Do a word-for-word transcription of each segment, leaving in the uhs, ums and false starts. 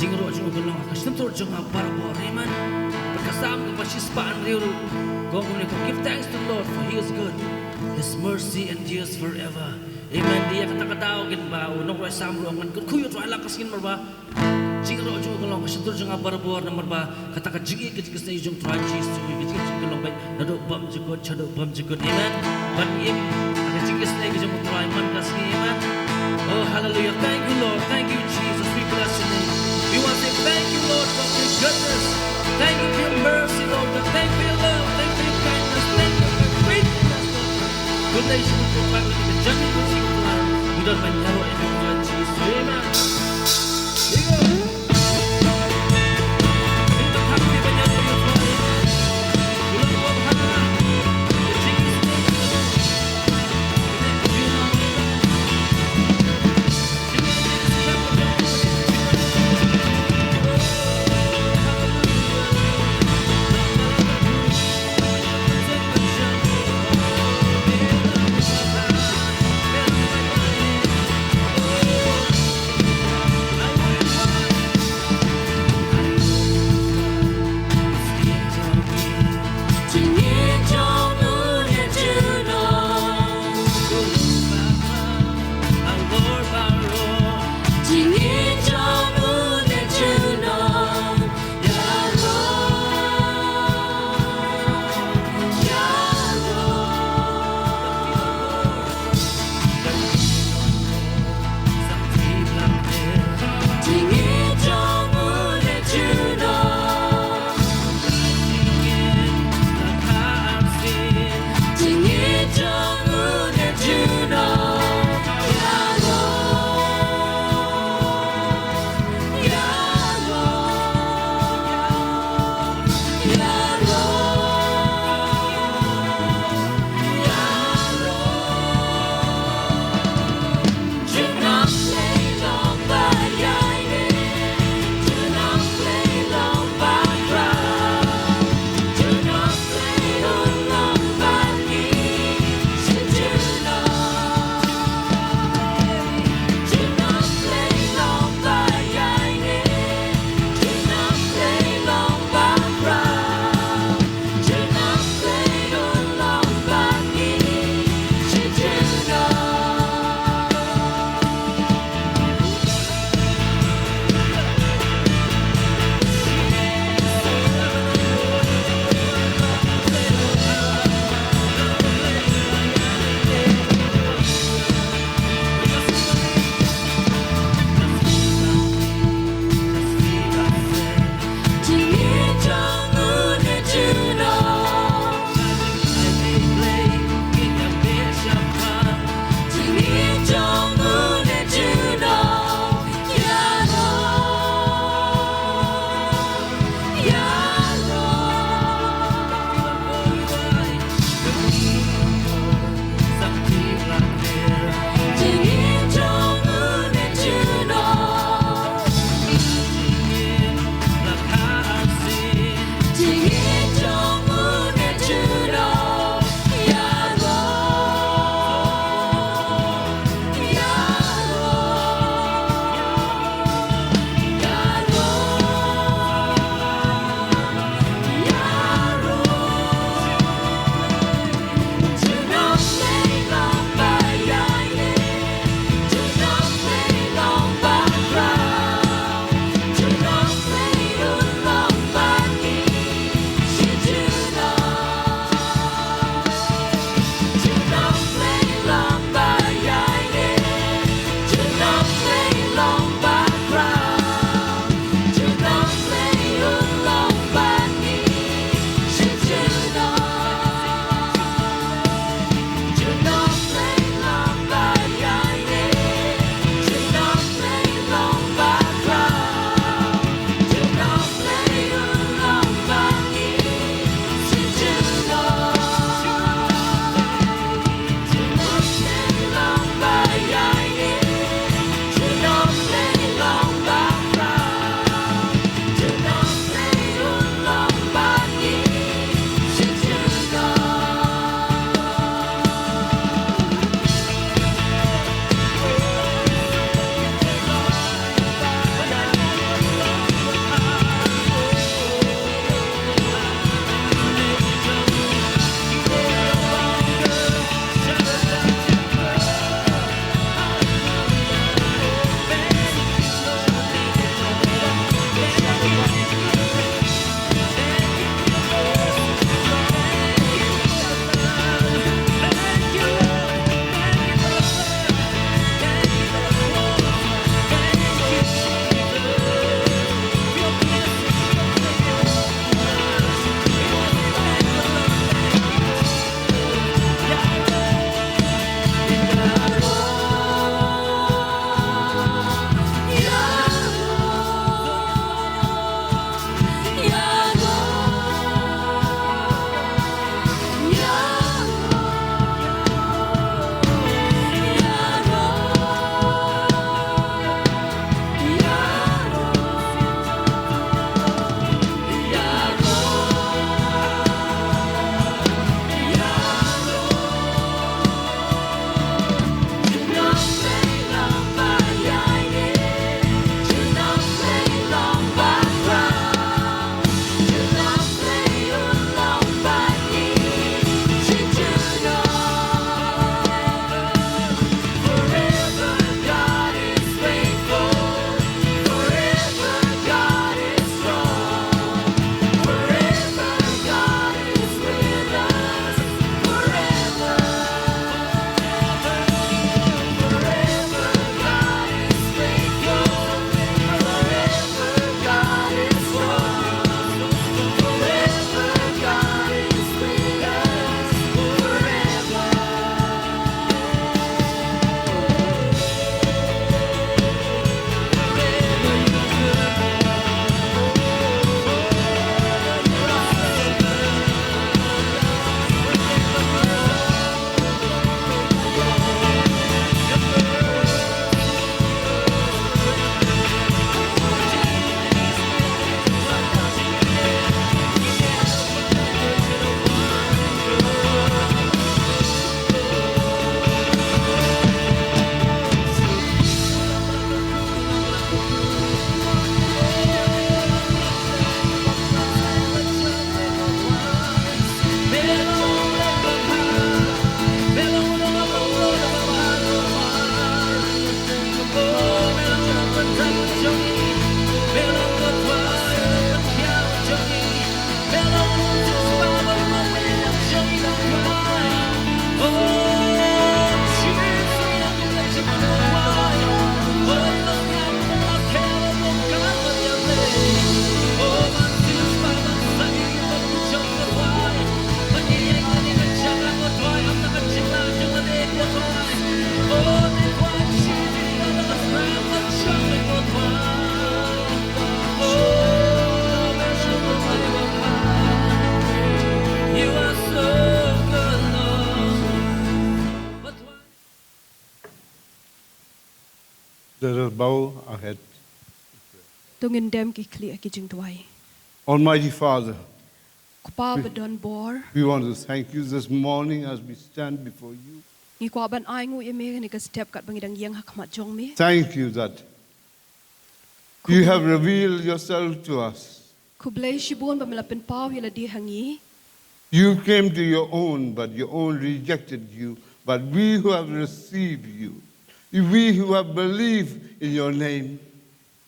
Jingïaroh jong u ka long ha ka shyntur jong nga barabor. Amen. Bad ka Salm kaba shispah hynriew ruh ka ong kumne, ko, give thanks to the Lord, for he is good. His mercy endures forever. Amen. Dei ïa kata ka daw kein ba u nongrwai Salm ruh u ong, ngan kyrkhu ïa u Trai ha la ka sngi namar ba jingïaroh jong u ka long ha ka shyntur jong nga barabor, namar ba kata ka jingïeit, ka jingïeit ka sngi jong u Trai Jisu, ka jingïeit ka long beit naduh bymjukut shaduh bymjukut. Amen. Ban im ha ka jingïeit ka sngi jong u Trai man ka sngi. Amen. Oh, hallelujah. Thank you, Lord. Thank you, Jesus. We bless your name. We want to say thank you, Lord, for your goodness. Thank you for your mercy, Lord God. Thank you for your love. Thank you for your kindness. Thank you for your faithfulness, Lord God. Khublei shibun ko Trai, ka jingïeit ka sngi ko Trai. Ngi don ban ïaroh ïa ka, Trai Jisu. Amen. Bow our head. To ngin dem ki khlieh ha ki jingduwai. Almighty Father, Kpa ba don bor, we want to thank you this morning as we stand before you. Ngi kwah ban ai nguh ïa me ha kane ka step katba ngi dang ïeng ha khmat jong me. Thank you that you have revealed yourself to us. Khublei shibun ba me la pynpaw ïa lade ha ngi. You came to your own, but your own rejected you. But we who have received you, we who have believed in your name,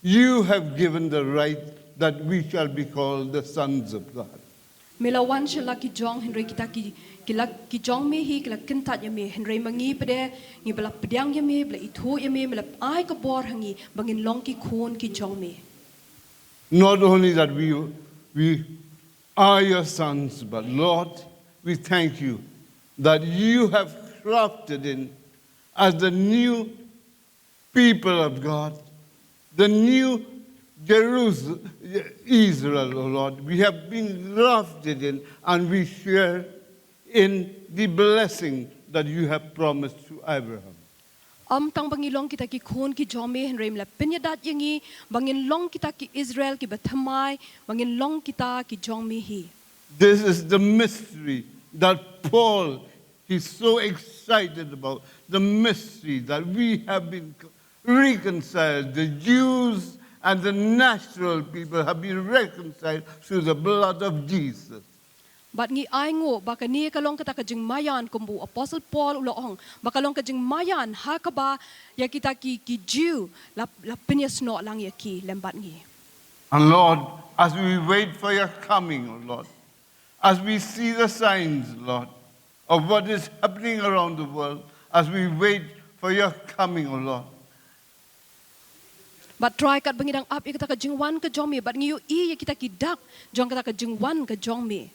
you have given the right that we shall be called the sons of God. Me la wan sha la ki jong, hynrei kita ki, ki la ki jong me hi ki la kyntait ïa me, hynrei ma ngi pat de ngi ba la pdiang ïa me, ba la ithuh ïa me, me la ai ka bor ha ngi ba ngin long ki khun ki jong me. Not only that we, we are your sons, but Lord, we thank you that you have crafted in us the new people of God, the new Jerusalem, Israel, O Lord. We have been grafted in and we share in the blessing that you have promised to Abraham. Ym tang ba ngi long kita ki khun ki jong me, hynrei me la pynïadat ïa ngi ba ngin long kita ki Israel ki ba thymmai, ba ngin long kita ki jong me hi. This is the mystery that Paul is so excited about. The mystery that we have been reconciled. The Jews and the natural people have been reconciled through the blood of Jesus. Bad ngi ai nguh ba kane ka long kata ka jingmaïan kumba u Apostle Paul u la ong ba ka long ka jingmaïan ha kaba ïa kita ki, ki Jiw la, la pynïasnoh lang ïa ki lem bad ngi. And Lord, as we wait for your coming, O Lord, as we see the signs, Lord, of what is happening around the world, as we wait for your coming, O Lord, Bad Trai, katba ngi dang ap ïa kata ka jingwan ka jong me, bad ngi ïohi ïa kita ki dak jong kata ka jingwan ka jong me.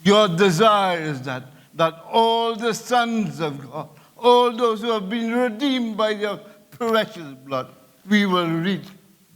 Your desire is that, that all the sons of God, all those who have been redeemed by your precious blood, we will reach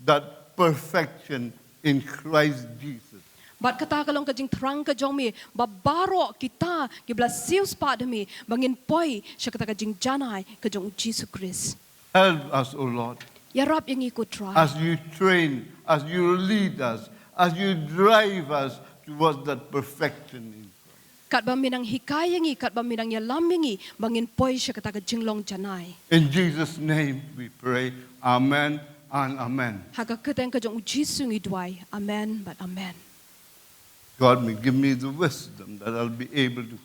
that perfection in Christ Jesus. Bad kata ka long ka jingthrang ka jong me ba baroh kita ki ba la siewspah da me ba ngin poi sha kata ka jingjanai ka jong u Jisu Khrist. Help us, O Lord, Ïarap ïa ngi ko Trai. As you train, as you lead us, as you drive us towards that perfection in Christ. Katba me nang hikai ïa ngi, katba me nang ïalam ïa ngi ba ngin poi sha kata ka jinglong janai. In Jesus' name we pray. Amen and amen. Ha ka kyrteng ka jong u Jisu ngi duwai. Amen bad amen. God may give me the wisdom that I'll be able to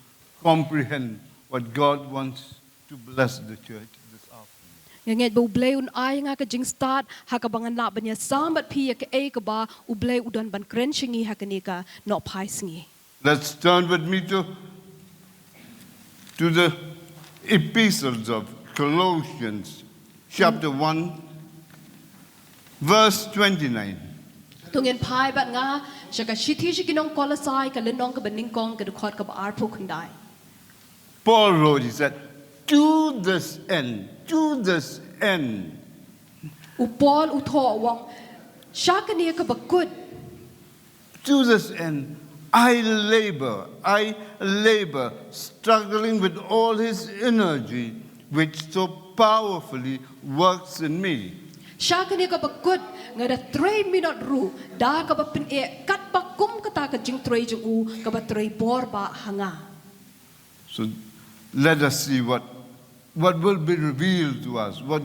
comprehend what God wants to bless the church this afternoon. Nga ngeit ba U Blei un ai nga ka jingstad ha kaba ngan lah ban ïasam bad phi ïa kaei kaba U Blei u don ban kren sha ngi ha kane ka nohphai sngi. Let's turn with me to, to the epistles of Colossians chapter one, verse twenty-nine. To ngin phai bad nga sha ka shithi sha ki nong Kolosai ka lynnong kaba nyngkong ka dkhot kaba arphew khyndai. Paul wrote, he said, "To this end, to this end." U Paul u thoh u ong, sha kane kaba kut. "To this end, I labor, I labor, struggling with all his energy, which so powerfully works in me." Sha kane kaba kut nga da trei minot ruh da kaba pyneh katba kum kata ka jingtrei jong u kaba trei bor bah ha nga. So let us see what, what will be revealed to us, what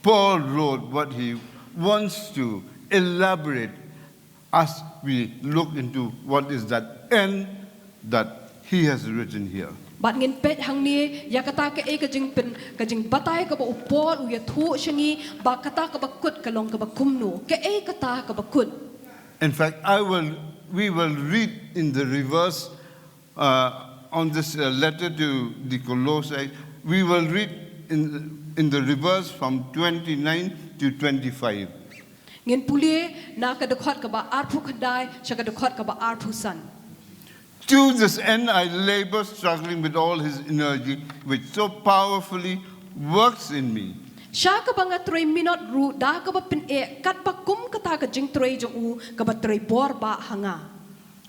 Paul wrote, what he wants to elaborate as we look into what is that end that he has written here. Bad ngin peit hangne ïa kata kaei ka jingpyn, ka jingbatai kaba u Paul u ïathuh sha ngi ba kata kaba kut ka long kaba kumno, kaei kata kaba kut. In fact, I will, we will read in the reverse, uh, on this, uh, letter to the Colossae. We will read in, in the reverse from twenty-nine to twenty-five. Ngin pule na ka dkhot kaba arphew khyndai sha ka dkhot kaba arphew san. "To this end I labor, struggling with all his energy, which so powerfully works in me." Sha kaba nga trei minot ruh da kaba pyneh katba kum kata ka jingtrei jong u kaba trei bor bah ha nga.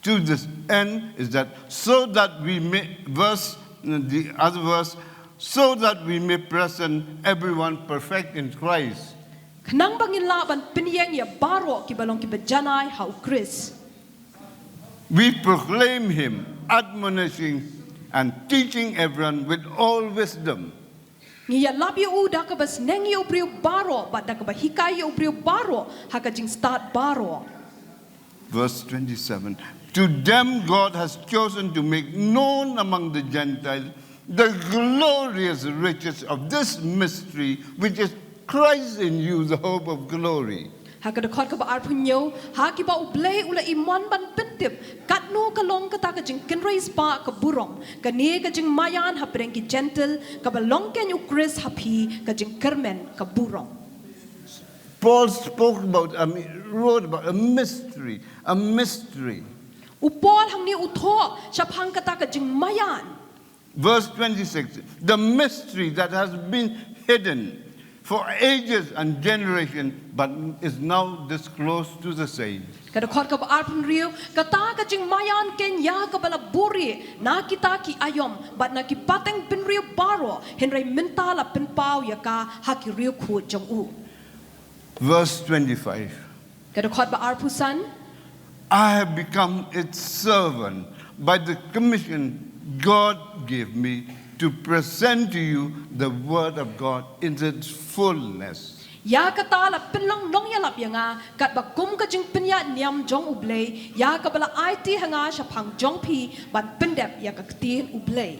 "To this end" is that so that we may, verse, the other verse, "so that we may present everyone perfect in Christ." Khnang ba ngin lah ban pynïeng ïa baroh kiba long kiba janai ha u Khrist. We proclaim him, admonishing and teaching everyone with all wisdom. Ngi ïalap ïa u da kaba sneng ïa u briew baroh, bad da kaba hikai ïa u briew baroh ha ka jingstad baroh. Verse twenty-seven. To them God has chosen to make known among the Gentiles the glorious riches of this mystery, which is Christ in you, the hope of glory. Ha ka dkhot kaba arphew hynñiew, ha kiba U Blei u la imon ban pyntip katno ka long kata ka jingkynrei spah ka burom, kane ka jingmaïan hapdeng ki Jentil, kaba long keiñ u Khrist ha phi ka jingkyrmen ka burom. Paul spoke about, I mean, wrote about a mystery, a mystery. U Paul hangne u thoh shaphang kata ka jingmaïan. Verse twenty-six, the mystery that has been hidden for ages and generation, but is now disclosed to the saints. Ka dkhot kaba arphew hynriew, kata ka jingmaïan keiñ ïa kaba la buhrieh na kita ki aïom bad na ki pateng bynriew baroh, hynrei mynta la pynpaw ïa ka ha ki riewkhuid jong u. Verse twenty-five. Ka dkhot ba arphew san. I have become its servant by the commission God gave me to present to you the word of God in its fullness. Ïa kata la pynlong nongïalap ïa nga katba kum ka jingpynïaid niam jong U Blei, ïa kaba la aiti ha nga shaphang jong phi ban pyndep ïa ka ktien U Blei.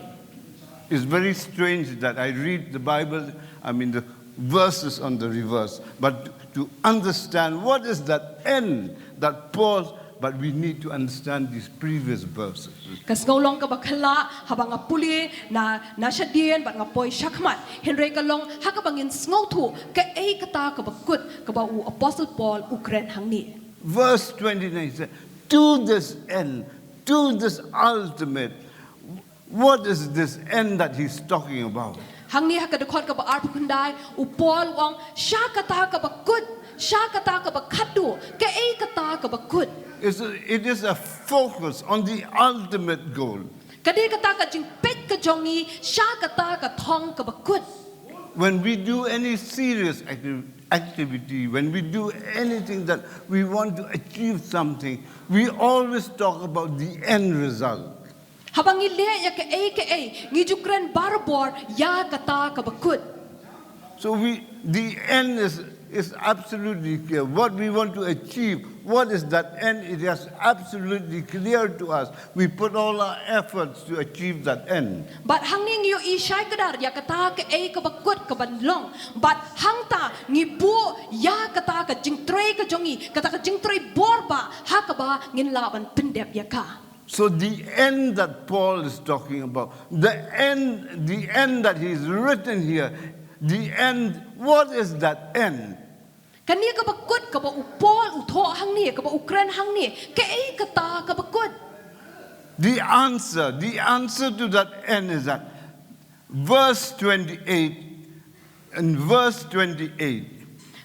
It's very strange that I read the Bible, I mean, the verses on the reverse, but to understand what is that end that Paul, but we need to understand these previous verses. Ka sngewlong kaba khlaiñ haba nga pule na na shadien bad nga poi shakhmat, hynrei ka long ha kaba ngin sngewthuh kaei kata kaba kut kaba u Apostle Paul u kren hangne. Verse twenty-nine says, to this end, to this ultimate, what is this end that he's talking about? Hangne ha ka dkhot kaba arphew khyndai, u Paul u ong sha kata kaba kut, sha kata kaba khadduh, kaei kata kaba kut. It's a, it is a focus on the ultimate goal. Ka dei kata ka jingpeit ka jong ngi sha kata ka thong kaba kut. When we do any serious acti- activity, when we do anything that we want to achieve something, we always talk about the end result. Haba ngi leh ïa kaei kaei, ngi ju kren barabor ïa kata kaba kut. So we, the end is, is absolutely clear. What we want to achieve, what is that end? It is absolutely clear to us. We put all our efforts to achieve that end. Bad hangne ngi ïohi shai kdar ïa kata kaei kaba kut kaba long. Bad hangta ngi buh ïa kata ka jingtrei ka jong ngi, kata ka jingtrei bor ba ha kaba ngin lah ban pyndep ïa ka. So the end that Paul is talking about, the end, the end that he's written here, the end, what is that end? Kane kaba kut kaba u Paul u thoh hangne, kaba u kren hangne, kaei kata kaba kut? The answer, the answer to that end is that verse twenty-eight, in verse twenty-eight.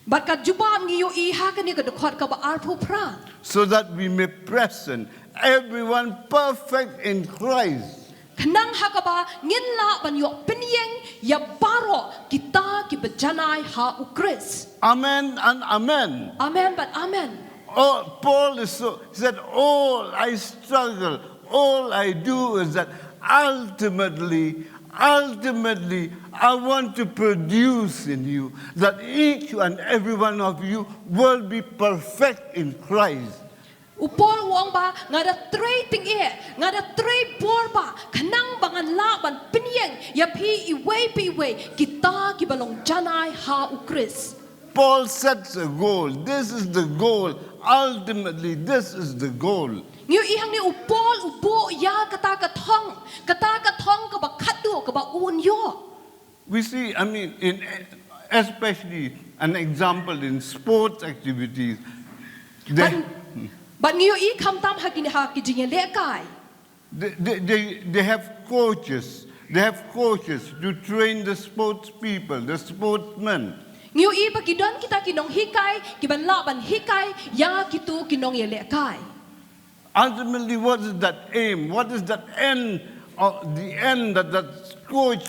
Bad ka jubab ngi ïohi ha kane ka dkhot kaba arphew phra. So that we may present everyone perfect in Christ. Khnang ha kaba ngin lah ban ïoh pynïeng ïa baroh kita kiba janai ha u Khrist. Amen and amen. Amen bad amen. Oh, Paul is so, he said, all I struggle, all I do is that ultimately, ultimately, I want to produce in you that each and every one of you will be perfect in Christ. U Paul u ong ba nga da trei tyngeh, nga da trei bor ba khnang ba ngan lah ban pynïeng ïa phi iwei pa iwei kita kiba long janai ha u Khrist. Paul sets a goal. This is the goal. Ultimately, this is the goal. Ngi ïohi hangne u Paul u buh ïa kata ka thong, kata ka thong kaba khadduh kaba un ïoh. We see, I mean, in especially an example in sports activities. They, Bad ngi ïohi khamtam ha ki ha ki jingïalehkai. They, they, they, they have coaches. They have coaches to train the sports people, the sportsmen. Ngi ïohi ba ki don kita ki nonghikai kiban lah ban hikai ïa kito ki nongïalehkai. Ultimately, what is that aim? What is that end? Of the end that that coach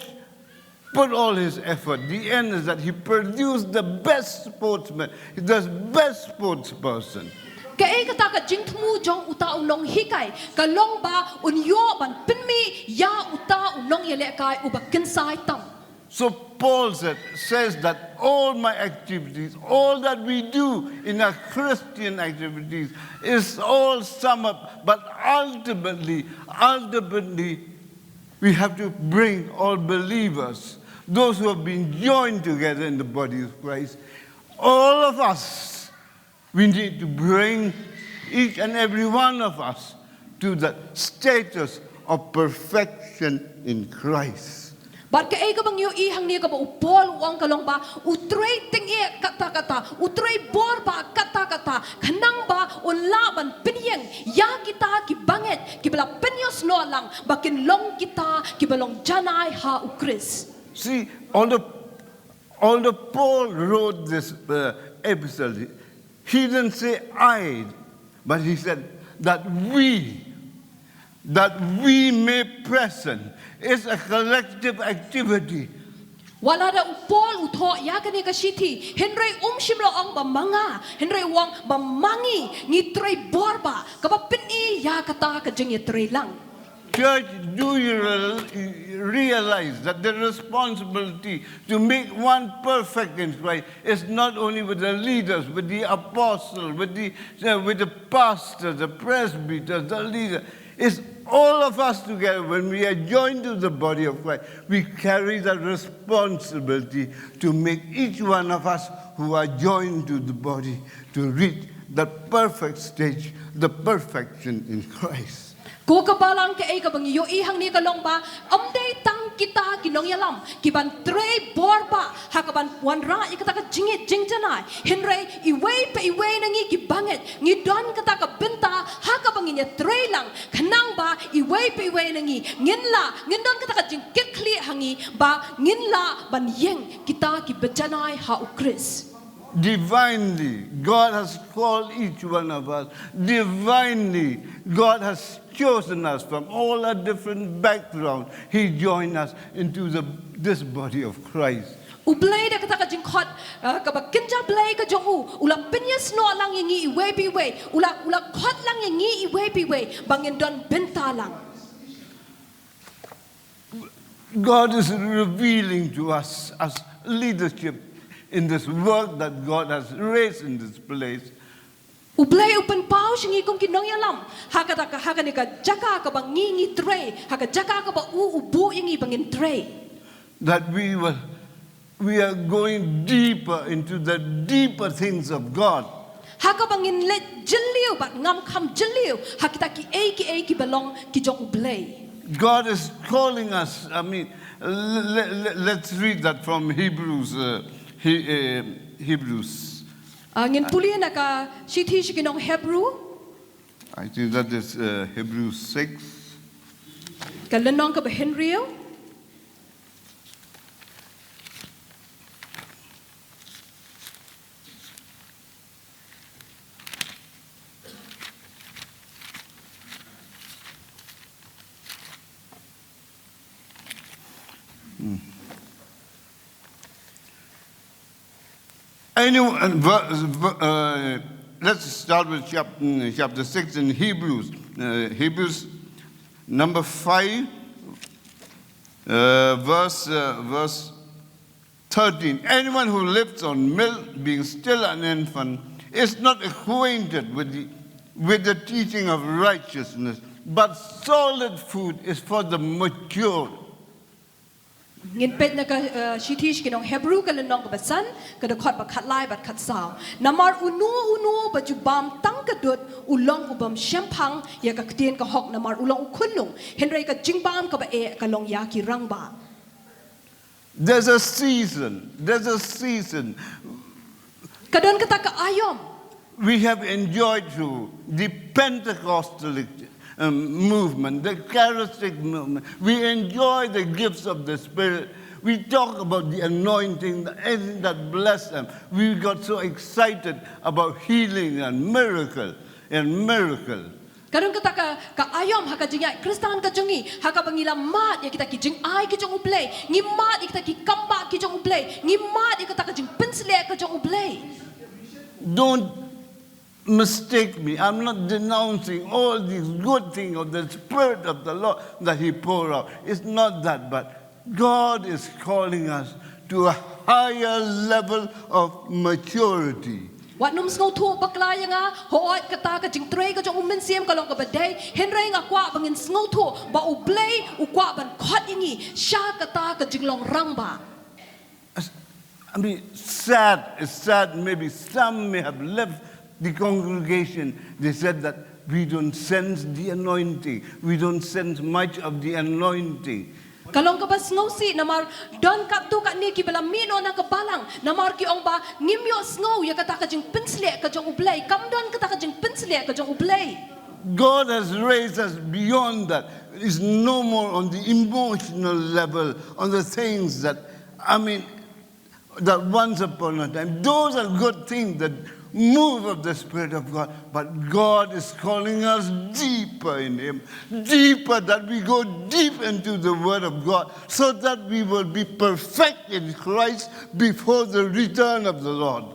put all his effort. The end is that he produced the best sportsman, the best sports person. Kaei kata ka jingthmu jong uta u nonghikai ka long ba un ïoh ban pynmih ïa uta u nongïalehkai uba kynsai tam. So Paul said, says that all my activities, all that we do in our Christian activities, is all sum up, but ultimately, ultimately, we have to bring all believers, those who have been joined together in the body of Christ, all of us, we need to bring each and every one of us to the status of perfection in Christ. Bad kaei kaba ngi ïohi hangne kaba u Paul u ong ka long ba u trei tyngeh katta katta, u trei bor ba katta katta, khnang ba un lah ban pynïeng ïa kita kiba ngeit, kiba la pynïasnoh lang ba kin long kita kiba long janai ha u Khrist. See, although, although Paul wrote this uh, epistle, he didn't say I, but he said that we, that we may present. It's a collective activity. Wat la da u Paul u thoh ïa kane ka shithi, hynrei um shym la ong ba ma nga, hynrei u ong ba ma ngi, ngi trei bor ba, kaba pyni ïa kata ka jingïatreilang. Church, do you real- realize that the responsibility to make one perfect in Christ is not only with the leaders, with the apostle, with the, uh, with the pastor, the presbyter, the leader? It's all of us together. When we are joined to the body of Christ, we carry the responsibility to make each one of us who are joined to the body to reach that perfect stage, the perfection in Christ. Ko ka balang, kaei kaba ngi ïohi hangne ka long ba ym dei tang kita ki nongïalam kiban trei bor ba ha kaban wanrah ïa kata ka jingngeit jingjanai, hynrei iwei pa iwei na ngi kiba ngeit ngi don kata ka bynta ha kaba ngin ïatreilang, khnang ba iwei pa iwei na ngi ngin lah, ngin don kata ka jingkitkhlieh ha ngi ba ngin lah ban ïeng kita kiba janai ha u Khrist. Divinely, God has called each one of us. Divinely, God has chosen us from all our different backgrounds. He joined us into the, this body of Christ. U Blei da kata ka jingkhot, uh, kaba kynja Blei ka jong u, u la pynïasnoh lang ïa ngi iwei pa iwei, u la, u la khot lang ïa ngi iwei pa iwei ba ngin don bynta lang. God is revealing to us as leadership in this work that God has raised in this place. U Blei u pynpaw sha ngi kum ki nongïalam ha kata ka, ha kane ka jaka kaba ngi ngi trei, ha ka jaka kaba u u buh ïa ngi ba ngin trei. That we will, we are going deeper into the deeper things of God. Ha kaba ngin leit jylliew bad ngam kham jylliew ha kita kiei kiei kiba long ki jong u Blei. God is calling us. I mean, let, let, let's read that from Hebrews, uh, he, uh, Hebrews. Ah, ngin pule na ka shithi sha ki nong Hebru. I think that is uh, Hebrews six. Ka lynnong kaba hynriew. Anyone, ver- ver- uh, let's start with chapter, chapter six in Hebrews. Uh, Hebrews number five, uh, verse, uh, verse thirteen. Anyone who lives on milk, being still an infant, is not acquainted with the, with the teaching of righteousness, but solid food is for the mature. Ngin peit na ka, eh, shithi sha ki nong Hebru ka lynnong kaba san, ka dkhot ba khatlai bad khatsaw. Namar uno uno ba ju bam tang ka dud u long u bym shemphang ïa ka ktien ka hok namar u long u khunlung. Hynrei ka jingbam kaba eh ka long ïa ki rangbah. There's a season. There's a season. Ka don kata ka aïom. We have enjoyed through the Pentecostal um, movement, the charismatic movement. We enjoy the gifts of the Spirit. We talk about the anointing, the anything that bless them. We got so excited about healing and miracle and miracle. Ka don kata ka, ka aïom ha ka jingïaid Khristan ka jong ngi, ha kaba ngi la mad ïa kita ki jingai ki jong U Blei, ngi mad ïa kita ki kambah ki jong U Blei, ngi mad ïa kata ka jingpynshlur ka jong U Blei. Don't mistake me. I'm not denouncing all these good things of the Spirit of the Lord that He poured out. It's not that, but God is calling us to a higher level of maturity. Wat nym sngewthuh bakla ïa nga, hooid kata ka jingtrei ka jong U Mynsiem ka long kaba dei, hynrei nga kwah ba ngin sngewthuh ba U Blei u kwah ban khot ïa ngi sha kata ka jinglong rangbah. I mean, sad, it's sad, maybe some may have left the congregation. They said that we don't sense the anointing, we don't sense much of the anointing. Ka long kaba sngewsih namar don katto katne kiba la mih noh na ka balang namar ki ong ba ngim ïohsngew ïa kata ka jingpynshlur ka jong U Blei, kam don kata ka jingpynshlur ka jong U Blei. God has raised us beyond that. It's no more on the emotional level, on the things that, I mean, that once upon a time. Those are good things that move of the Spirit of God. But God is calling us deeper in Him, deeper, that we go deep into the Word of God, so that we will be perfect in Christ before the return of the Lord.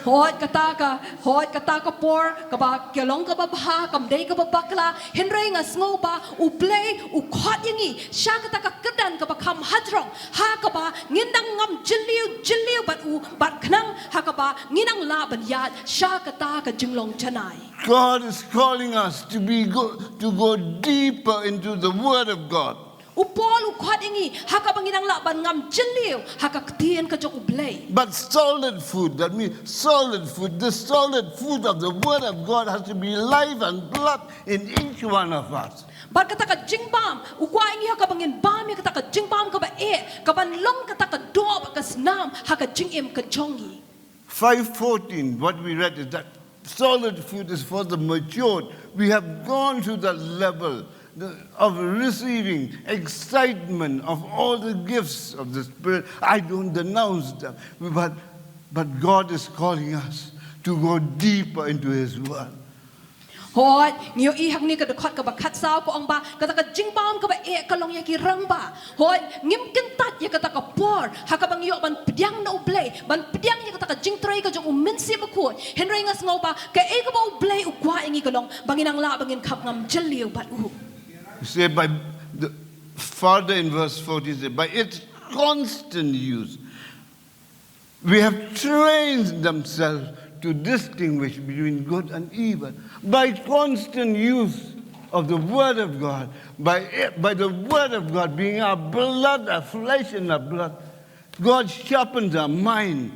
Hooid kata ka, hooid kata ka por, kaba ka long kaba bha, kam dei kaba bakla, hynrei nga sngew ba U Blei u khot ïa ngi sha kata ka kyrdan kaba kham hajrong, ha kaba ngin dang ngam jylliew jylliew bad u, bad khnang ha kaba ngin nang lah ban ïaid sha kata ka jinglong janai. God is calling us to be go, to go deeper into the Word of God. U Paul u khot ïa ngi ha kaba ngin nang lah ban ngam jylliew ha ka ktien ka jong U Blei. But solid food, that means solid food, the solid food of the Word of God has to be life and blood in each one of us. Bad kata ka jingbam u kwah ïa ngi ha kaba ngin bam ïa kata ka jingbam kaba eh, kaban long kata ka doh bad ka snam ha ka jingim ka jong ngi. Five fourteen, what we read is that solid food is for the matured. We have gone to that level of receiving excitement of all the gifts of the Spirit. I don't denounce them, but, but God is calling us to go deeper into His Word. Hooid, ngi ïohi hangne ka dkhot kaba khatsaw ka ong ba kata ka jingbam kaba eh ka long ïa ki rangbah. Hooid, ngim kyntait ïa kata ka por ha kaba ngi ïoh ban pdiang na U Blei, ban pdiang ïa kata ka jingtrei ka jong U Mynsiem Bakhuid. Hynrei nga sngew ba kaei kaba U Blei u kwah ïa ngi ka long ba ngin nang lah ba ngin kham ngam jylliew bad u. You say by the, further in verse fourteen, say, by its constant use, we have trained themselves to distinguish between good and evil by constant use of the Word of God, by, by the Word of God being our blood, our flesh and our blood. God sharpens our mind,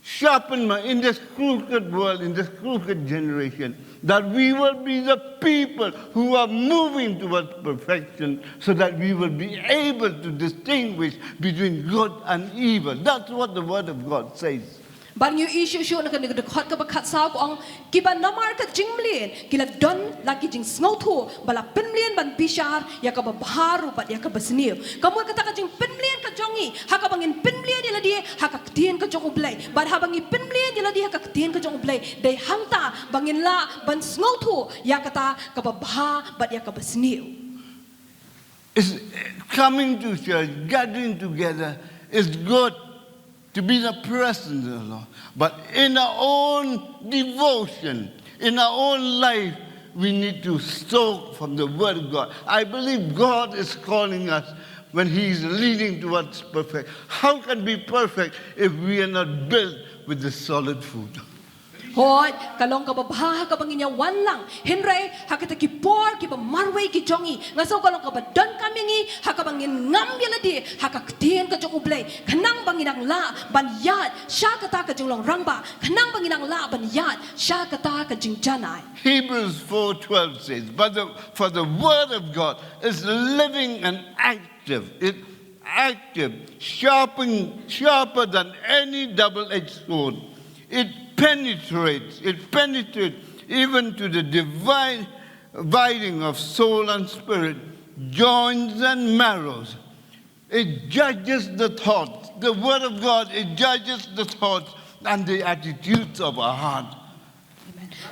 sharpen my, in this crooked world, in this crooked generation, that we will be the people who are moving towards perfection, so that we will be able to distinguish between good and evil. That's what the Word of God says. Bad ngi ïohi shuh shuh na kane ka dkhot kaba khatsaw ka ong, kiba namar ka jingmlien ki la don la ki jingsngewthuh ba la pynmlien ban bishar ïa kaba bha ruh bad ïa kaba sniew. Ka mut kata ka jingpynmlien ka jong ngi ha kaba ngin pynmlien ïa lade ha ka ktien ka jong U Blei. Bad haba ngi pynmlien ïa lade ha ka ktien ka jong U Blei, dei hangta ba ngin lah ban sngewthuh ïa kata kaba bha bad ïa kaba sniew. Is coming to church, gathering together is good to be in the presence of the Lord. But in our own devotion, in our own life, we need to soak from the Word of God. I believe God is calling us when He is leading towards perfect. How can be perfect if we are not built with the solid food? Hooid, ka long kaba bha ha kaba ngin ïa wan lang. Hynrei ha kita ki por kiba marwei ki jong ngi, nga sngew ka long kaba donkam ïa ngi ha kaba ngin ngam ïa lade ha ka ktien ka jong U Blei, khnang ba ngin nang lah ban ïaid sha kata ka jinglong rangbah, khnang ba ngin nang lah ban ïaid sha kata ka jingjanai. Hebrews four twelve says, but the, for the word of God is living and active. It active, sharpening, sharper than any double-edged sword. It penetrates, it penetrates even to the divine dividing of soul and spirit, joints and marrows. It judges the thoughts. The word of God, it judges the thoughts and the attitudes of our heart.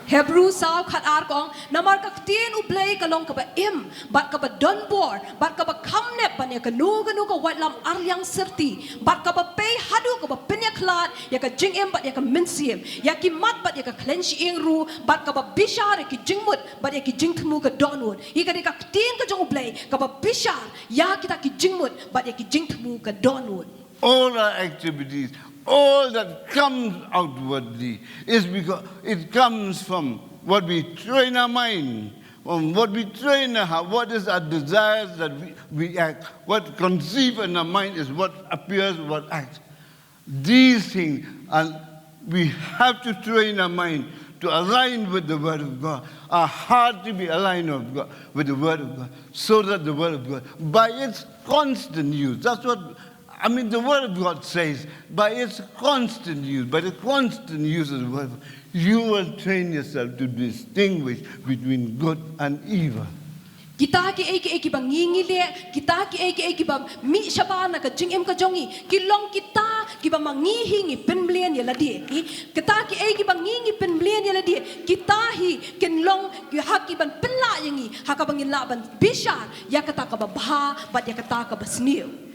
Hebru saw khat ar ka ong, namar ka ktien U Blei ka long kaba im, bad kaba donbor, bad kaba kham nep ban ïa kano kano ka waitlam arliang syrti, bad kaba pei haduh kaba pynïakhlad ïa ka jingim bad ïa ka mynsiem, ïa ki mat bad ïa ka khleiñ shyieng ruh, bad kaba bishar ïa ki jingmut bad ïa ki jingthmu ka dohnud. Hi ka dei ka ktien ka jong U Blei kaba bishar ïa kita ki jingmut bad ïa ki jingthmu ka dohnud. All our activities, all that comes outwardly, is because it comes from what we train our mind, from what we train our heart, what is our desires that we, we act, what conceive in our mind is what appears, what acts. These things, and we have to train our mind to align with the Word of God, our heart to be aligned of God, with the Word of God, so that the Word of God, by its constant use, that's what I mean, the Word of God says, by its constant use, by the constant use of the Word, you will train yourself to distinguish between good and evil. Kita ki ei ki ei kiba ngi ngi leh, kita ki ei ki ei kiba mih shabar na ka jingim ka jong ngi, ki long kita kiba ma ngi hi ngi pynmlien ïa lade. Kita ki ei kiba ngi ngi pynmlien ïa lade, kita hi kin long ha kiban pynlah ïa ngi ha kaba ngin lah ban bishar ïa kata kaba bha bad ïa kata kaba sniew.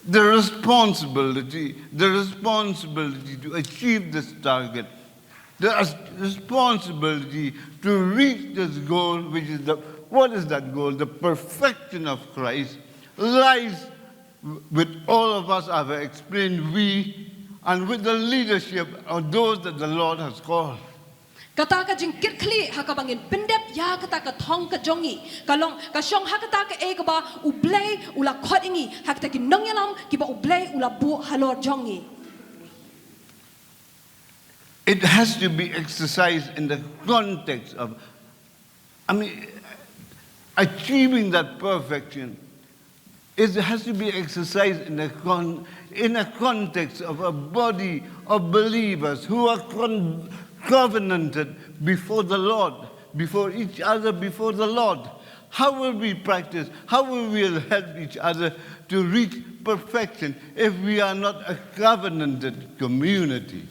The responsibility, the responsibility to achieve this target, the responsibility to reach this goal, which is the, what is that goal? The perfection of Christ lies with all of us, I've explained, we, and with the leadership of those that the Lord has called. Kata ka jingkitkhlieh ha kaba ngin pyndep ïa kata ka thong ka jong ngi ka long ka shong ha kata ka ei kaba U Blei u la khot ïa ngi, ha kata ki nongïalam kiba U Blei u la buh halor jong ngi. It has to be exercised in the context of, I mean, achieving that perfection. It has to be exercised in a, con- in a context of a body of believers who are con- covenanted before the Lord, before each other, before the Lord. How will we practice? How will we help each other to reach perfection if we are not a covenanted community?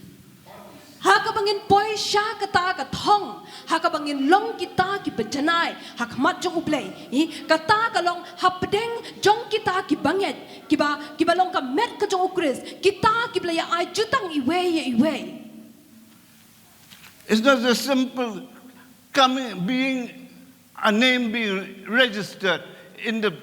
Ha kaba ngin poi sha kata ka thong, ha kaba ngin long kita kiba janai ha khmat jong U Blei. Kata ka long hapdeng jong kita kiba ngeit, kiba kiba long ka met ka jong U Khrist, kita kiba la ïa ai jutang iwei ïa iwei. It's not a simple coming, being a name being registered in the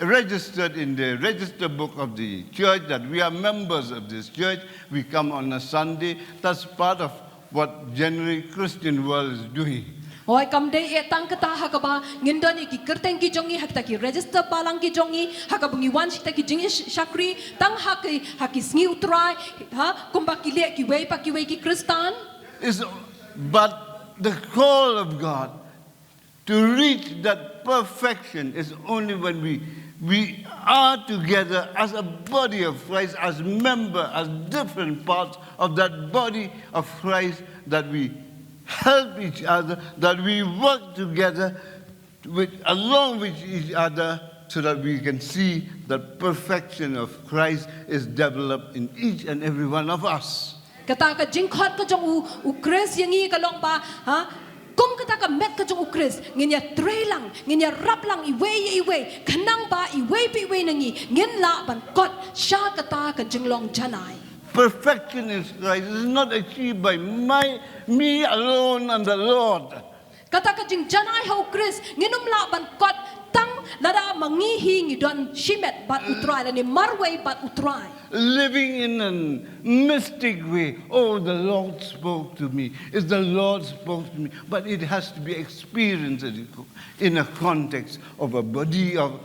registered in the register book of the church that we are members of this church. We come on a Sunday. That's part of what generally Christian world is doing. Hooid, kam dei eh tang kata ha kaba ngin don ïa ki kyrteng ki jong ngi ha kita ki register balang ki jong ngi, ha kaba ngi wan sha kita ki jingshakri tang ha ki, ha ki sngi U Trai, ha kumba ki leh kiwei pa kiwei ki Khristan. Is, but the call of God to reach that perfection is only when we, we are together as a body of Christ, as member, as different parts of that body of Christ, that we help each other, that we work together with, along with each other, so that we can see that perfection of Christ is developed in each and every one of us. Kata ka jingkhot ka jong u, U Khrist ïa ngi ka long ba, ha, kum kata ka met ka jong U Khrist, ngin ïa trei lang, ngin ïa rap lang iwei ïa iwei, khnang ba iwei pa iwei na ngi ngin lah ban kot sha kata ka jinglong janai. Perfection in Christ is not achieved by my, me alone and the Lord. Kata ka jingjanai ha U Khrist ngin ym lah ban kot tang lada ma ngi hi ngi don shimet bad U Trai lane marwei bad U Trai. Living in a mystic way. Oh, the Lord spoke to me. Is the Lord spoke to me. But it has to be experienced in a context of a body of,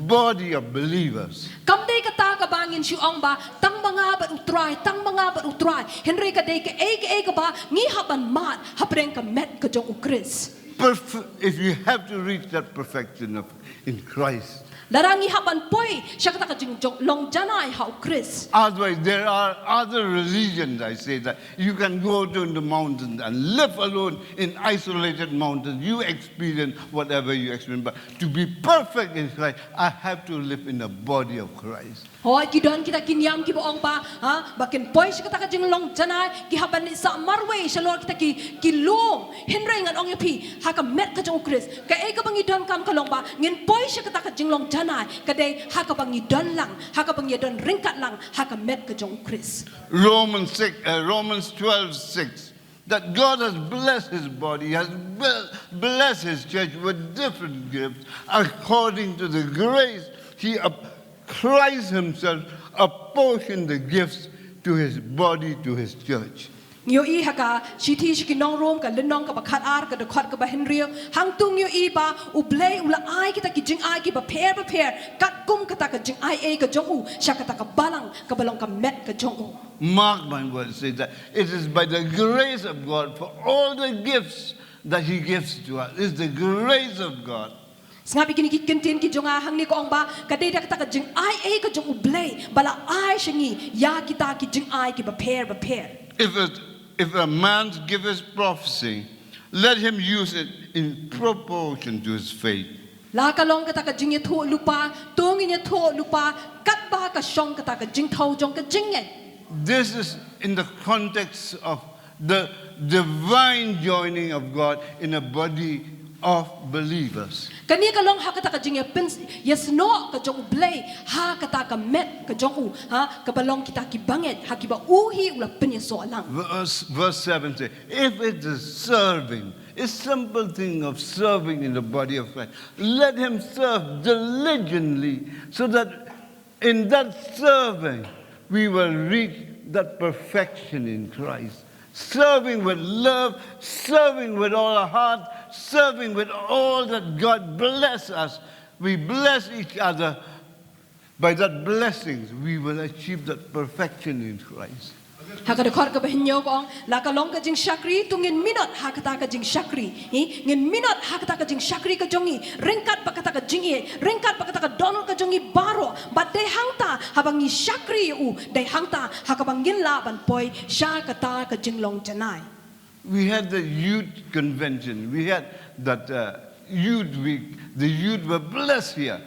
body of believers. Kam dei kata kaba ngin shu ong ba tang ma nga bad U Trai, tang ma nga bad U Trai. Hynrei ka dei kaei kaei kaba ngi hap ban mad hapdeng ka met ka jong U Khrist. Perf- if you have to reach that perfection of in Christ. Lada ngi hap ban poi sha kata ka jinglong janai ha u Khrist. Otherwise, there are other religions, I say, that you can go to the mountains and live alone in isolated mountains. You experience whatever you experience. But to be perfect in Christ, I have to live in the body of Christ. Hooid, ki don kita ki niam kiba ong ba, ha, ba kin poi sha kata ka jinglong janai, ki hap ban leit sah marwei shalor kita ki, ki lum. Hynrei ngan ong ïa phi, ha ka met ka jong u Khrist, kaei kaba ngi donkam ka long ba ngin poi sha kata ka jinglong janai, ka dei ha kaba ngi don lang, ha kaba ngi don ryngkat lang ha ka met ka jong u Khrist. Romans six, uh, Romans twelve six, that God has blessed his body, has ble-, blessed his church with different gifts according to the grace he ap-, Christ himself apportioned the gifts to his body, to his church. Ngi ïohi ha ka shithi sha ki nong Rom, ka lynnong kaba khatar, ka dkhot kaba hynriew, hangto ngi ïohi ba U Blei u la ai kita ki jingai kiba pher bapher katkum kata ka jingai ei ka jong u sha kata ka balang kaba long ka met ka jong u. Mark my words, say that it is by the grace of God for all the gifts that he gives to us. It's the grace of God. Sngap ïa kine ki kyntien ki jong nga, hangne ka ong ba ka dei da kata ka jingai ei ka jong U Blei ba la ai sha ngi ïa kita ki jingai kiba pher bapher. If a, if a man giveth prophecy, let him use it in proportion to his faith. La ka long kata ka jingïathuhlypa, to ngin ïathuhlypa katba ka shong kata ka jingthaw jong ka jingngeit. This is in the context of the divine joining of God in a body of believers. Kane ka long ha kata ka jingïapyn-, ïasnoh ka jong U Blei ha kata ka met ka jong u, ha, kaba long kita ki bangeit, ha kiba u hi u la pynïasoh lang. Verse, verse seven says, if it is serving, a simple thing of serving in the body of Christ, let him serve diligently so that in that serving, we will reach that perfection in Christ. Serving with love, serving with all our heart, serving with all that God bless us. We bless each other. By that blessings, we will achieve that perfection in Christ. Ha ka dkhot kaba hynñiew ka ong, la ka long ka jingshakri, to ngin minot ha kata ka jingshakri. Hi, ngin minot ha kata ka jingshakri ka jong ngi, ryngkat bad kata ka jingïeit, ryngkat bad kata ka dohnud ka jong ngi baroh, bad dei hangta haba ngi shakri ïa u, dei hangta ha kaba ngin lah ban poi sha kata ka jinglong janai. We had the youth convention. We had that, uh, youth week. The youth were blessed here.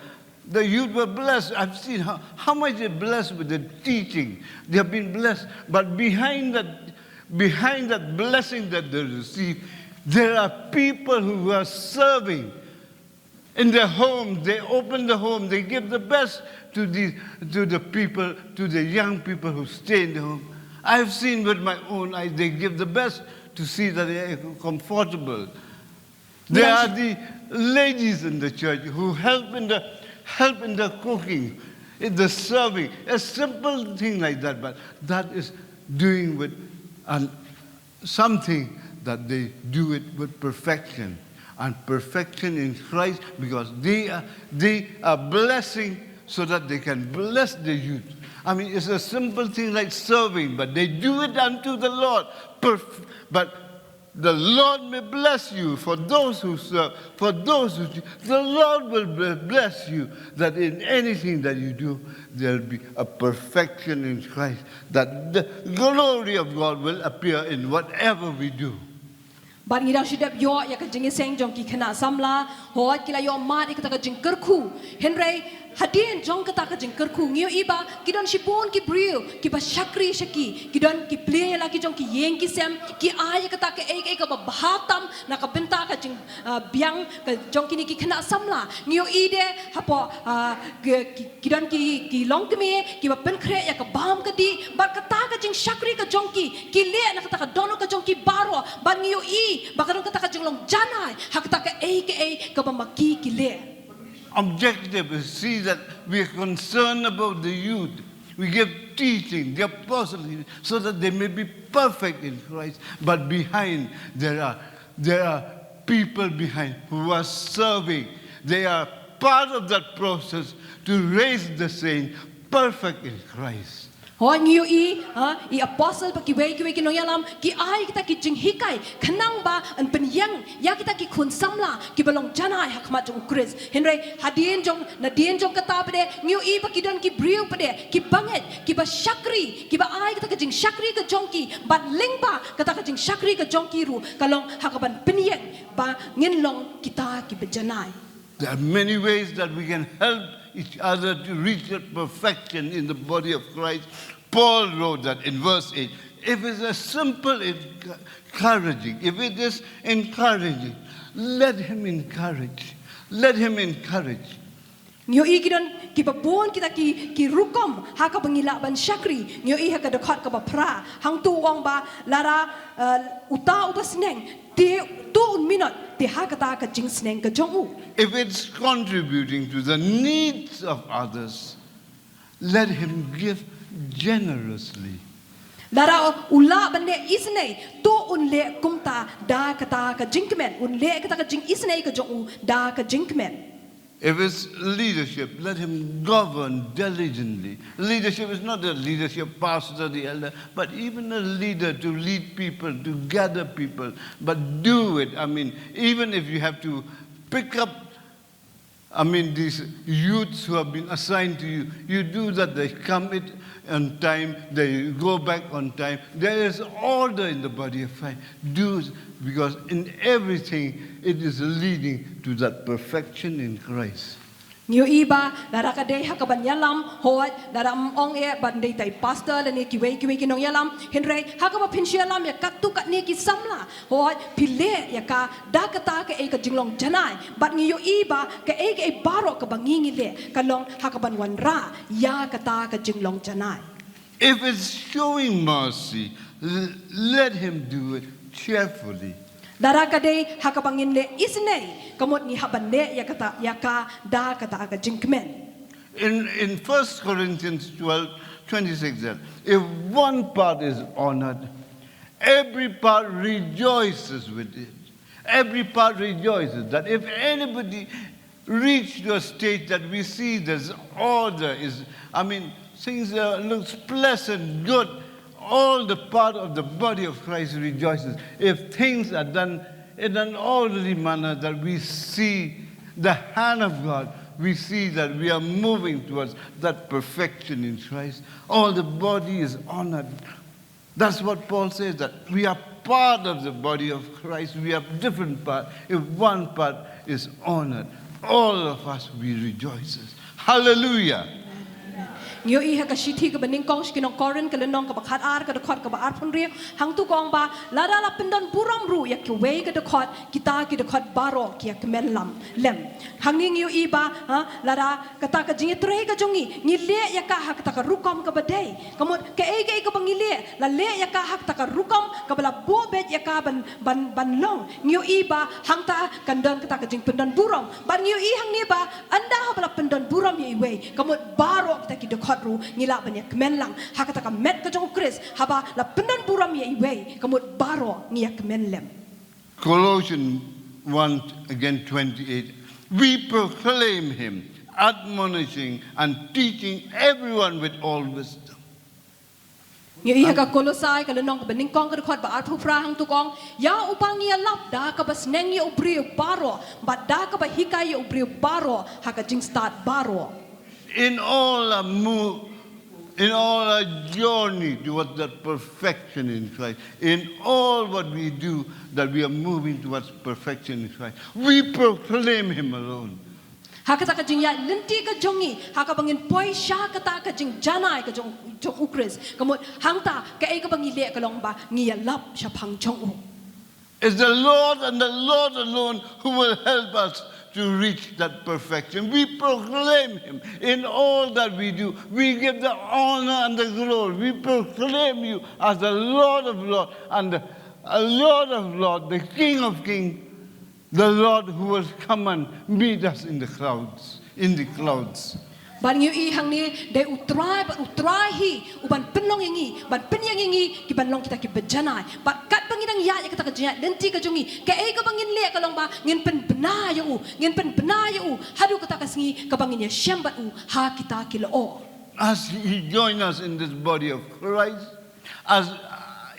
The youth were blessed. I've seen how, how much they blessed with the teaching. They have been blessed. But behind that, behind that blessing that they receive, there are people who are serving. In their home, they open the home, they give the best to the, to the people, to the young people who stay in the home. I've seen with my own eyes, they give the best to see that they are comfortable. There are the ladies in the church who help in the, help in the cooking, in the serving, a simple thing like that, but that is doing with an something that they do it with perfection. And perfection in Christ, because they are, they are blessing so that they can bless the youth. I mean, it's a simple thing like serving, but they do it unto the Lord. Perf-, but the Lord may bless you for those who serve, for those who, the Lord will be-, bless you, that in anything that you do, there'll be a perfection in Christ, that the glory of God will appear in whatever we do. Bad ngi dang shu dep ïoh ïa ka jingïaseng jong ki khynnah samla, hooid ki la ïoh mad ïa kata ka jingkyrkhu. Hynrei hadien jong kata ka jingkyrkhu ngi ïohi ba ki don shibun ki briew kiba shakri sha ki, ki don ki plie ïa la ki jong ki ïing ki sem, ki ai ïa kata kaei kaei kaba bha tam na ka bynta ka jing, ah, biang ka jong kine ki khynnah samla. Ngi ïohi de hapoh, ah, ki, ki, ki don ki, ki longkmie kiba pynkhreh ïa ka bam ka dih, bad kata ka jingshakri ka jong ki, ki leh na kata ka dohnud ka jong ki baroh, bad ngi ïohi ba ka don kata ka jinglong janai ha kata kaei kaei kaba ma ki ki leh. Objective is see that we are concerned about the youth. We give teaching, the apostle, so that they may be perfect in Christ. But behind, there are, there are people behind who are serving. They are part of that process to raise the saint perfect in Christ. Hooid, ngi ïohi, ha, i apostle bad kiwei kiwei ki nongïalam ki ai kita ki jinghikai khnang ba yn pynïeng ïa kita ki khun samla kiba long janai ha khmat jong u Khrist. Hynrei hadien jong, nadien jong kata pat de, ngi ïohi ba ki don ki briew pat de kiba ngeit, kiba shakri, kiba ai kata ka jingshakri ka jong ki ban lyngba kata ka jingshakri ka jong ki ruh ka long ha kaban pynïeng ba ngin long kita kiba janai. There are many ways that we can help each other to reach that perfection in the body of Christ. Paul wrote that in verse eight. If it's a simple encouraging, if it is encouraging, let him encourage. Let him encourage. Ngi ïohi ki don kiba bun kita ki, ki rukom ha kaba ngi lah ban shakri. Ngi ïohi ha ka dkhot kaba phra, hangto u ong ba lada, eh, uta uba sneng te to un minot te ha kata ka jingsneng ka jong u. If it's contributing to the needs of others, let him give generously. Lada u lah ban leh isynei, to un leh kumta da kata ka jingkmen, un leh kata ka jingisynei ka jong u da ka jingkmen. If it's leadership, let him govern diligently. Leadership is not the leadership, pastor, the elder, but even a leader to lead people, to gather people. But do it. I mean, even if you have to pick up, I mean, these youths who have been assigned to you, you do that, they come it on time, they go back on time. There is order in the body of Christ. Do, because in everything it is leading to that perfection in Christ. Ngi ïohi ba lada ka dei ha kaban ïalam, hooid, lada ym ong eh ban dei tai pastor lane kiwei kiwei ki nongïalam, hynrei ha kaba phin shu ïalam ïa katto katne ki samla, hooid, phi leh ïa ka da kata kaei ka jinglong janai. Bad ngi ïohi ba kaei kaei baroh kaba ngi ngi leh ka long ha kaban wanrah ïa kata ka jinglong janai. If it's showing mercy, l- let him do it cheerfully. Lada ka dei ha kaba ngin leh isynei, ka mut ngi hap ban leh ïa kata, ïa ka da kata ka jingkmen. In, in First Corinthians twelve twenty-six, that if one part is honored, every part rejoices with it. Every part rejoices. That if anybody reach to a stage that we see this order is, I mean, things uh, looks pleasant, good, all the part of the body of Christ rejoices. If things are done in an orderly manner, that we see the hand of God, we see that we are moving towards that perfection in Christ. All the body is honored. That's what Paul says, that we are part of the body of Christ. We have different part. If one part is honored, all of us we rejoices. Hallelujah. Ngi ïohi ha ka shithi kaba nyngkong sha ki nong Korinth ka lynnong kaba khat ar ka dkhot kaba arphew hynriew, hangto ka ong ba lada la pyndon burom ruh ïa kiwei ka dkhot, kita ki dkhot baroh ki ïa kmen lam lem. Hangne ngi ïohi ba, ha, lada kata ka jingïatrei ka jong ngi ngi leh ïa ka ha kata ka rukom kaba dei. Ka mut kaei kaei kaba ngi leh, la leh ïa ka ha kata ka rukom kaba la buh beit ïa ka ban, ban, ban long. Ngi ïohi ba hangta kan don kata ka jingpyndon burom. Bad ngi ïohi hangne ba ynda haba la pyndon burom ïa iwei, ka mut baroh kita ki dkhot ruh ngi lah ban ïa kmen lang ha kata ka met ka jong u Khrist. Haba la pyndon burom ïa iwei, ka mut baroh ngi ïa kmen lem. Colossians one, again twenty-eight. We proclaim him, admonishing and teaching everyone with all wisdom. Ngi ïohi ha ka Kolosai ka lynnong kaba nyngkong ka dkhot ba arphew phra, hangto ka ong, ïa u ba ngi ïalap da kaba sneng ïa u briew baroh bad da kaba hikai ïa u briew baroh ha ka jingstad baroh. In all our move, in all our journey towards that perfection in Christ, in all what we do, that we are moving towards perfection in Christ, we proclaim him alone. Ha kata ka jingïaid lynti ka jong ngi ha kaba ngin poi sha kata ka jingjanai ka jong, jong u Khrist, ka mut hangta kaei kaba ngi leh ka long ba ngi ïalap shaphang jong u. It's the Lord and the Lord alone who will help us to reach that perfection. We proclaim him in all that we do. We give the honor and the glory. We proclaim you as the Lord of lords and the Lord of lords, the King of kings, the Lord who will come and meet us in the clouds, in the clouds. Bad ngi ïohi hangne, dei u Trai bad u Trai hi u ban pynlong ïa ngi, ban pynïeng ïa ngi ki ban long kita kiba janai. Bad katba ngi dang ïaid ïa kata ka jingïaid lynti ka jong ngi, kaei kaba ngin leh ka long ba ngin pynbna ïa u, ngin pynbna ïa u haduh kata ka sngi kaba ngin ïashem bad u ha kita ki lyoh. as He joins us in this body of Christ, as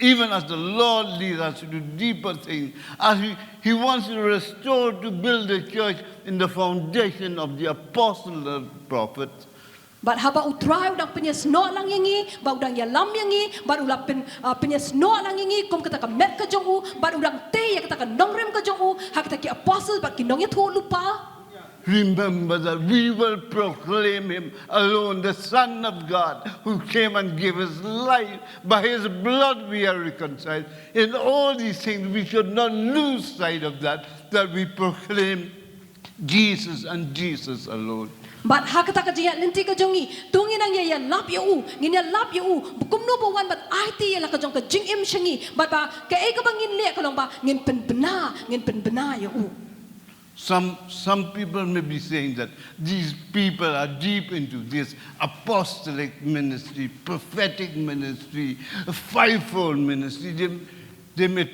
even as the Lord leads us to do deeper things, as He, He wants to restore, to build the church in the foundation of the apostle and prophets. Bad haba U Trai u dang pynïasnoh lang ïa ngi, bad u dang ïalam ïa ngi, bad u la pyn, uh, pynïasnoh lang ïa ngi kum kata ka met ka jong u, bad u dang tei ïa kata ka nongrim ka jong u ha kata ki apostle bad ki nongïathuhlypa. Remember that we will proclaim Him alone, the Son of God, who came and gave His life. By His blood we are reconciled. In all these things, we should not lose sight of that, that we proclaim Jesus and Jesus alone. Bad ha kata ka jingïaid lynti ka jong ngi, to ngin nang ïa, ïalap ïa u, ngin ïalap ïa u, kumno ba u wan ban aiti ïa la ka jong ka jingim sha ngi, bad ba kaei kaba ngin leh ka long ba ngin pynbna, ngin pynbna ïa u. Some, some people may be saying that these people are deep into this apostolic ministry, prophetic ministry, fivefold ministry. They, they may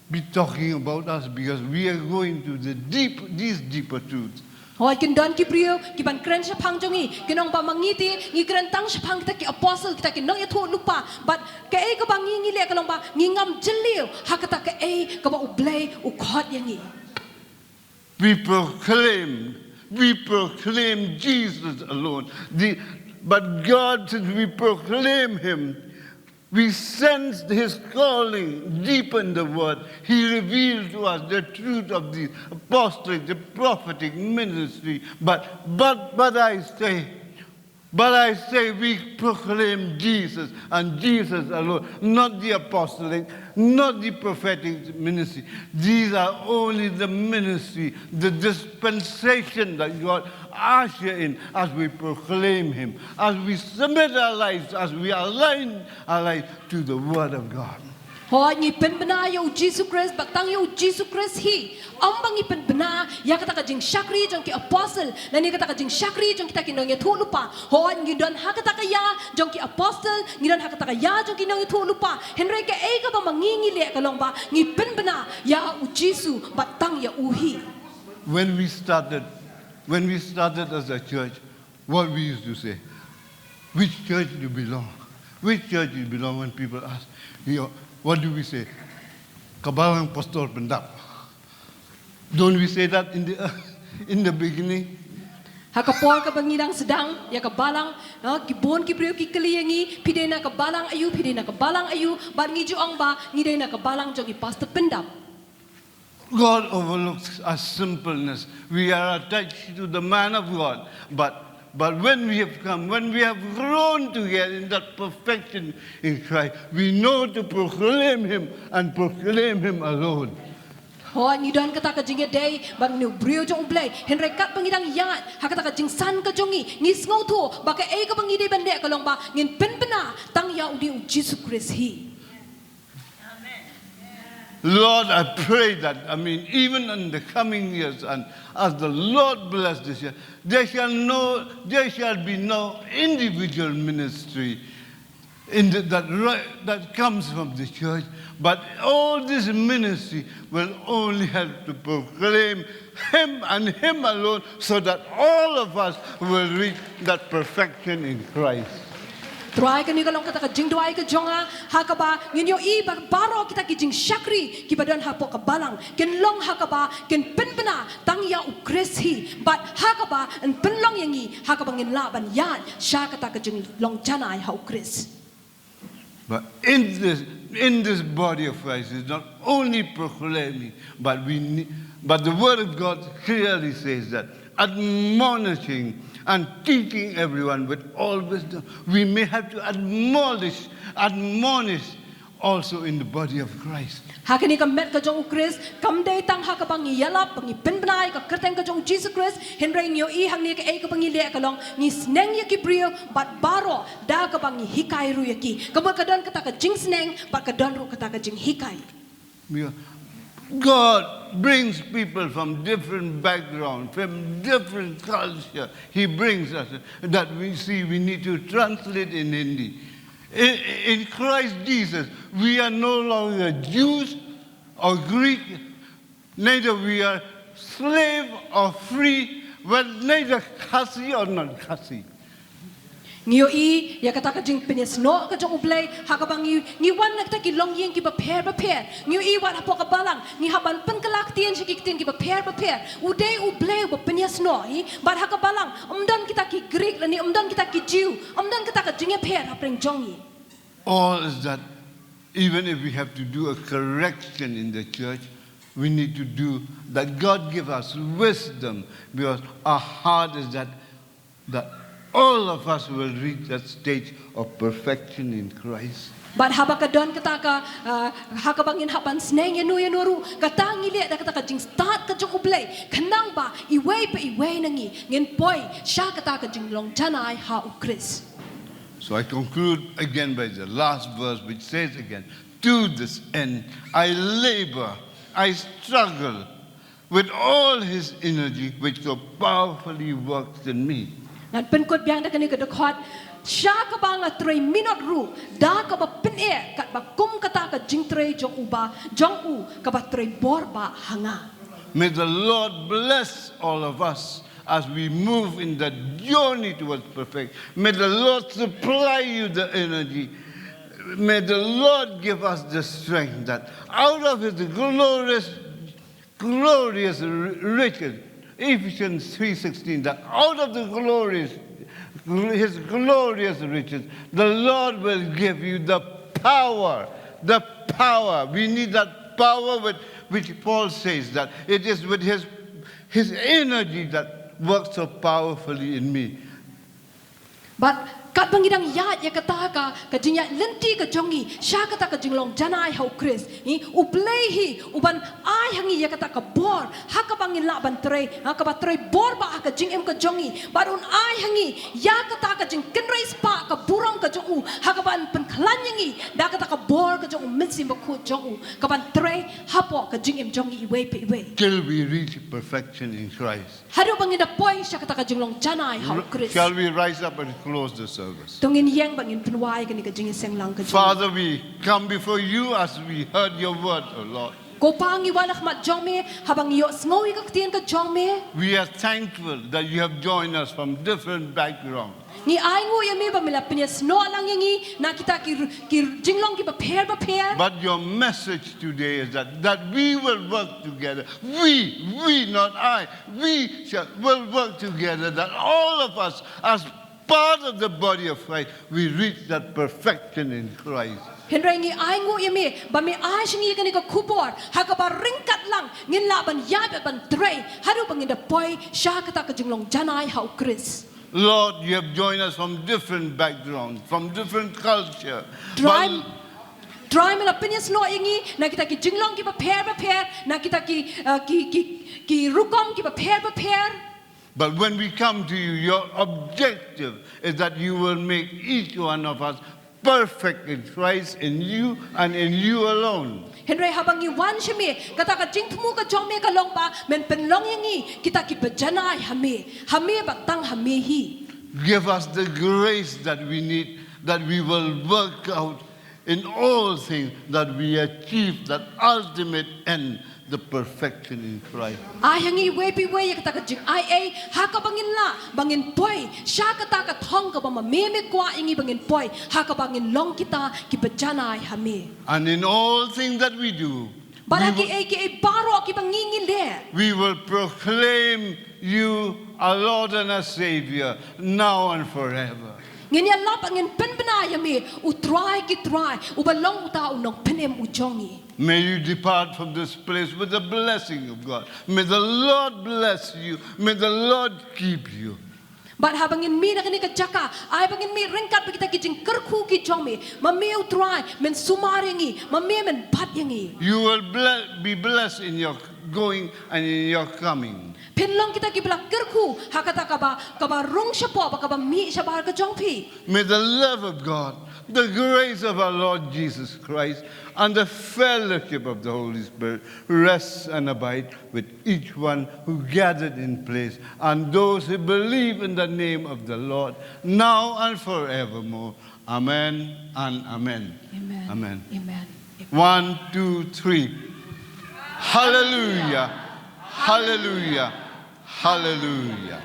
be talking about us because we are going to the deep, these deeper truths. Hooid, kin don ki briew ki ban kren shaphang jong ngi, kin ong ba ma ngi te ngi kren tang shaphang kita ki apostle, kita ki nongïathuhlypa, bad kaei kaba ngi, ngi leh ka long ba ngi ngam jylliew ha kata kaei kaba U Blei u khot ïa ngi. We proclaim, we proclaim Jesus alone. The, but God, since we proclaim Him, we sense His calling deep in the Word. He revealed to us the truth of the apostolic, the prophetic ministry. But, but, but I say, but I say we proclaim Jesus and Jesus alone, not the apostolic, not the prophetic ministry. These are only the ministry, the dispensation that God usher in as we proclaim Him, as we submit our lives, as we align our lives to the Word of God. Hooid, ngi pynbna ïa U Jisu Khrist, bad tang ïa U Jisu Khrist hi. Ym ba ngi pynbna ïa kata ka jingshakri jong ki apostle, lane kata ka jingshakri jong kita ki nongïathuhlypa. Hooid, ngi don ha kata ka ïa jong ki apostle, ngi don ha kata ka ïa jong ki nongïathuhlypa. Hynrei kaei kaba ma ngi, ngi leh ka long ba ngi pynbna ïa U Jisu bad tang ïa u hi. When we started, when we started as a church, what we used to say, "Which church do you belong? Which church do you belong?" When people ask, you know, what do we say? "Ka Balang Pastor Pyndap." Don't we say that in the, in the beginning? Ha ka por kaba ngi dang sdang ïa ka balang, ha, ki bun ki briew ki kylli ïa ngi, "Phi dei na ka balang aïu, phi dei na ka balang aïu?" Bad ngi ju ong ba ngi dei na ka balang jong i Pastor Pyndap. God overlooks our simpleness. We are attached to the man of God. But, but when we have come, when we have grown together in that perfection in Christ, we know to proclaim Him and proclaim Him alone. Hooid, ngi don kata ka jingïadei bad ngi u briew jong U Blei. Hynrei katba ngi dang ïaid ha kata ka jingsan ka jong ngi, ngi sngewthuh ba kaei kaba ngi dei ban leh ka long ba ngin pynbna tang ïa une U Jisu Khrist hi. Lord, I pray that, I mean, even in the coming years, and as the Lord bless this year, there shall no, there shall be no individual ministry in the, that ri-, that comes from the church, but all this ministry will only help to proclaim Him and Him alone, so that all of us will reach that perfection in Christ. Trai, kane ka long kata ka jingduwai ka jong nga, ha kaba ngin ïohi ba baroh kita ki jingshakri kiba don hapoh ka balang kin long ha kaba kin pynbna tang ïa U Khrist hi, bad ha kaba yn pynlong ïa ngi ha kaba ngin lah ban ïaid sha kata ka jinglong janai ha U Khrist. But in this, in this body of Christ is not only proclaiming, but we need, but the word of God clearly says that admonishing and teaching everyone with all wisdom. We may have to admonish, admonish also in the body of Christ. Ha kane ka met ka jong U Khrist, kam dei tang ha kaba ngi ïalap, ba ngi pynbna ïa ka kyrteng ka jong U Jisu Khrist, hynrei ngi ïohi hangne kaei kaba ngi leh ka long, ngi sneng ïa ki briew, bad baroh da kaba ngi hikai ruh ïa ki. Ka mut ka don kata ka jingsneng, bad ka don ruh kata ka jinghikai. Yeah. God brings people from different background, from different culture. He brings us that we see we need to translate in Hindi. In, in Christ Jesus, we are no longer Jews or Greek, neither we are slave or free, well, neither Khasi or not Khasi. Ngi ïohi ïa kata ka jingpynïasnoh ka jong U Blei ha kaba ngi, ngi wan na kita ki longïing kiba pher bapher. Ngi ïohi wat hapoh ka balang ngi hap ban pynkylla ktien sha ki ktien kiba pher bapher. U dei U Blei uba pynïasnoh hi, bad ha ka balang ym don kita ki Greek lane ym don kita ki Jew, ym don kata ka jingïapher hapdeng jong ngi. All is that even if we have to do a correction in the church, we need to do that. God give us wisdom because our heart is that that all of us will reach that stage of perfection in Christ. Bad haba ka don kata ka, ah, ha kaba ngin hap ban sneng ïano ïano ruh, kata ngi leh da kata ka jingstad ka jong U Blei, khnang ba iwei pa iwei na ngi ngin poi sha kata ka jinglong janai ha U Khrist. So I conclude again by the last verse, which says again, "To this end I labor, I struggle with all his energy, which so powerfully works in me." Ngan pynkut biang da kane ka dkhot, sha kaba nga trei minot ruh da kaba pyneh katba kum kata ka jingtrei jong uba, jong u kaba trei bor ba ha nga. May the Lord bless all of us as we move in the journey towards perfect. May the Lord supply you the energy. May the Lord give us the strength that out of his glorious, glorious riches, Ephesians three sixteen, that out of the glorious, his glorious riches, the Lord will give you the power, the power. We need that power with which Paul says that it is with his his energy that works so powerfully in me. Bad katba ngi dang ïaid ïa kata ka, ka jingïaid lynti ka jong ngi sha kata ka jinglong janai ha U Khrist, hi U Blei hi uban ai ha ngi ïa kata ka bor ha kaba ngin lah ban trei, ha kaba trei bor ba ha ka jingim ka jong ngi. Bad un ai ha ngi ïa kata ka jingkynrei spah ka burom ka jong u ha kaban pynkhlaiñ ïa ngi da kata ka bor ka jong u Mynsiem Bakhuid jong u kaban trei hapoh ka jingim jong ngi iwei pa iwei. Till we reach perfection in Christ. Haduh ba ngin da poi sha kata ka jinglong janai ha U Khrist. Shall we rise up and close the service? To ngin ïeng ba ngin pynwai kane ka jingïaseng lang ka jong. Father, we come before you as we heard your word, O Lord. Ko Pa, ngi wan ha khmat jong me haba ngi ïohsngew ïa ka ktien ka jong me. We are thankful that you have joined us from different backgrounds. Ngi ainguh ïa me ba me la pynïasnoh lang ïa ngi na kita ki, ki jinglong kiba pher bapher. But your message today is that, that we will work together. We, we, not I, we shall, will work together, that all of us, as part of the body of Christ, we reach that perfection in Christ. Hynrei ngi ainguh ïa me ba me ai sha ngi ïa kane ka khubor ha kaba ryngkat lang ngin lah ban ïaid bad ban trei haduh ba ngin da poi sha kata ka jinglong janai ha U Khrist. Lord, you have joined us from different backgrounds, from different culture. Trai, Trai me la pynïasnoh ïa ngi na kita ki jinglong kiba pher bapher, na kita ki, uh, ki, ki, ki rukom kiba pher bapher. But when we come to you, your objective is that you will make each one of us perfect in Christ, in you, and in you alone. Hynrei haba ngi wan sha me, kata ka jingthmu ka jong me ka long ba men pynlong ïa ngi kita kiba janai ha me, ha me bad tang ha me hi. Give us the grace that we need, that we will work out in all things, that we achieve that ultimate end, the perfection in Christ. Ai ha ngi iwei pa iwei ïa kata ka jingaiei ha kaba ngin lah ba ngin poi sha kata ka thong kaba ma me me kwah ïa ngi ba ngin poi ha kaba ngin long kita kiba janai ha me. And in all things that we do, bad ha kiei kiei baroh kiba ngi ngi leh, we will proclaim you our Lord and our Savior now and forever. Ngin ïalap, ngin pynbna ïa me, U Trai ki trai, uba long uta u nongpynim u jong ngi. May you depart from this place with the blessing of God. May the Lord bless you. May the Lord keep you. Bad haba ngin mih na kane ka jaka, ai ba ngin mih ryngkat bad kita ki jingkyrkhu ki jong me. Ma me U Trai men sumar ïa ngi, ma me men bat ïa ngi. You will ble- be blessed in your going and in your coming. Phin long kita kiba la kyrkhu ha kata kaba, kaba rung shapoh bad kaba mih shabar ka jong phi. May the love of God, the grace of our Lord Jesus Christ, and the fellowship of the Holy Spirit rest and abide with each one who gathered in place and those who believe in the name of the Lord, now and forevermore. Amen and amen. Amen. Amen. Amen. One, two, three. Hallelujah. Hallelujah. Hallelujah.